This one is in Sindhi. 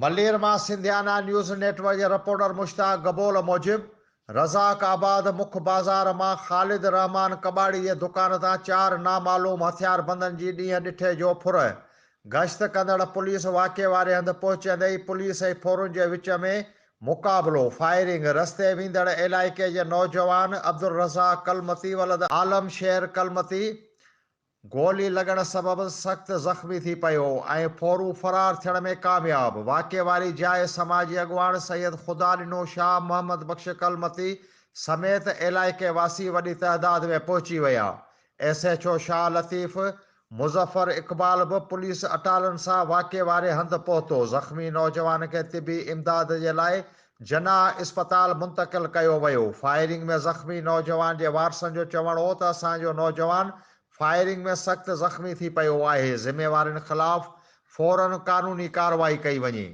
ملير مان سنڌيانا نيوز نيٽ ورڪ جي رپورٽر مشتاق گبول موجب، رزاق آباد مک بازار مان خالد الرحمان ڪٻاڙي جي دڪان تان چار نامعلوم هٿياربندن جي ڏينهن ڏٺي جو ڦر گشت ڪندڙ پوليس واقعي واري هنڌ پهچندي ئي پوليس ۽ ڦورن جي وچ ۾ مقابلو، فائرنگ، رستي ويندڙ علائقي جي نوجوان عبدالرزاق ڪلمتي ولد عالم شير ڪلمتي گولي لڳڻ سبب سخت زخمي ٿي پيو ۽ ڦورو فرار ٿيڻ ۾ ڪامياب. واقعي واري جاء سماجي اڳواڻ سيد خدا ڏنو شاهه، محمد بخش ڪلمتي سميت علائقي واسي وڏي تعداد ۾ پهچي ويا. S H O Shah Latif Muzaffar Iqbal به پوليس اٽالن سان واقعي واري هنڌ پهتو. زخمي نوجوان کي طبي امداد جي لاء جناح اسپتال منتقل ڪيو ويو. فائرنگ ۾ زخمي نوجوان جي وارثن جو چوڻ هو ته اسان جو نوجوان فائرنگ ۾ سخت زخمي ٿي پيو آهي، ذميوارن خلاف فورن قانوني ڪارروائي ڪئي وڃي.